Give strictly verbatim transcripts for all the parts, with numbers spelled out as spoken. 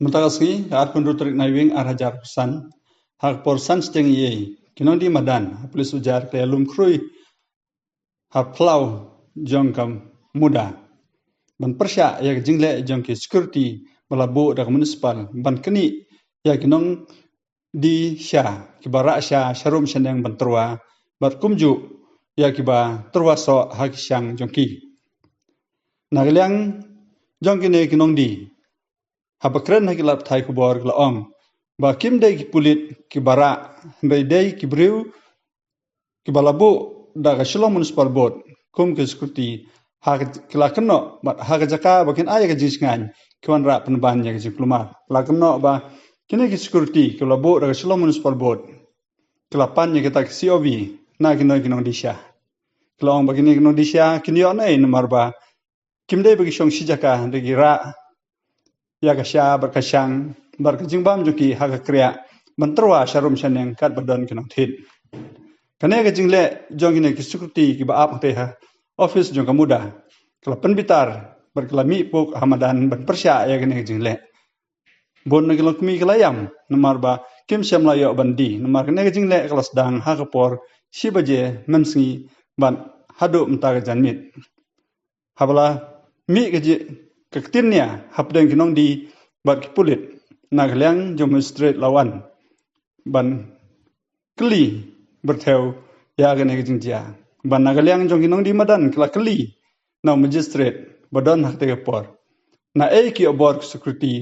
Mynta ka sngi, ka arphew hynriew tarik Naiwieng ar hajar arphew san, ha ka por san shiteng eiei, ki nongdie madan ha Police Bazar ki la ïalum khrui ha phyllaw jong ka MUDA ban pyrshah ïa ka jingleh jong ki security ba la buh da ka municipal ban knieh ïa ki nongdie sha kiba rah sha sharum shaneng ban tyrwa bad kumjuh ïa kiba tyrwa soh ha ki shang jong ki. Na ka liang jong kine ki nongdie, haba kren ha ki lad pathai khubor ki la ong ba kim dei ki pulit kiba rah, hynrei dei ki briew kiba la buh da ka Shillong Municipal Board kum ki security ha ka, ki la kynnoh bad ha ka jaka ba kin ai ïa ka jingshngaiñ ki wanrah pynban ïa ka jingkulmar. La kynnoh ba kine ki security kiba la buh da ka Shillong Municipal Board ki la pan ïa kita ki C O V na kine ki nongdie sha. Ki la ong ba kine ki nongdie sha kin ïoh ne namar ba kim dei ba ki shong shi jaka, da ki rah ïa ka sha bad ka shang bad ka jingbam jong ki ha ka kriah ban tyrwa sharum shaneng katba don ki nongthied. Kane ka jingleh jong kine ki security kiba ap hangtei ha office jong ka MUDA ka la pynbitar bad ka la mih puk ha madan ban pyrshah ïa kane ka jingleh. Bun na ki longkmie ki la ïam namar ba kim shym la ïoh ban die, namar kane ka jingleh ka la sdang ha ka por shi baje mynsngi bad haduh mynta ka janmiet. Haba la mih ka jing, ka ktien nia hapdeng ki nongdie bad ki pulit, na ka liang jong Magistrate la wan ban kylli pyrthew ïa kane ka jingjia. Bad na ka liang jong ki nongdie madan ki la kylli na u Magistrate ba don ha katei ka por, naei ki ïoh bor ki security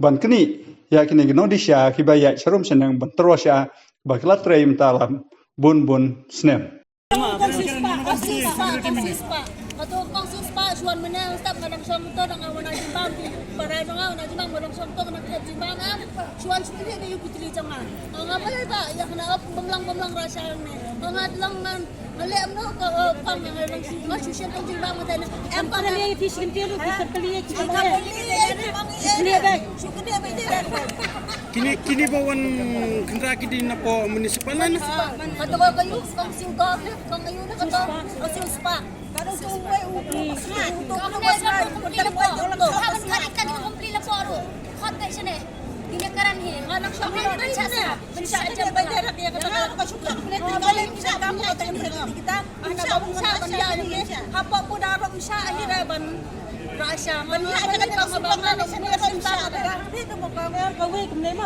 ban knieh ïa kine ki nongdie sha kiba ïaid sharum shaneng ban tyrwa sha, ba ki la trei mynta la bun bun snem. Kong siu spah, kong siu spah, kong siu spah. Ka to kong siu spah, shuwa mynne step nga dang shong to, dang nga wan na jingbam, para dang nga wan na jingbam, nga dang shong to, nga dang jingbam, ah. Shuwa shuwa ni yu pitli jong nga. Nga balei ba ïa kane ap bamlang bamlang rasa ni. Nga dang man, nga leh mno ka, eh, pang nga dang shu, nga shu shen tong jingbam nga tane. Em pang ni ti shin ti lu ti shin ti lu ti shin ti lu. Shin ti lu. Kine, kine ba wan kynrad kine na pdeng municipal na. Ka to ka yu kong siu ka, kong yu na ka to, kong siu spah. Ka to u wei u, u to ka spah. Ka ban ka ka complete la pdeng. Khot ka shane. Kine karan hi. Ka nang shong ka ban cha sa. Ban cha jam ba ka ka shuk ka. Ka shuk ka. Kita. Ana ba bun sa ban ïa ni. Haba pu da ro sa hi ra ban. Ra sa ban ïa ka ka ba ma ni sa ni sa ba. Ni to ba ka wei kum ne ma.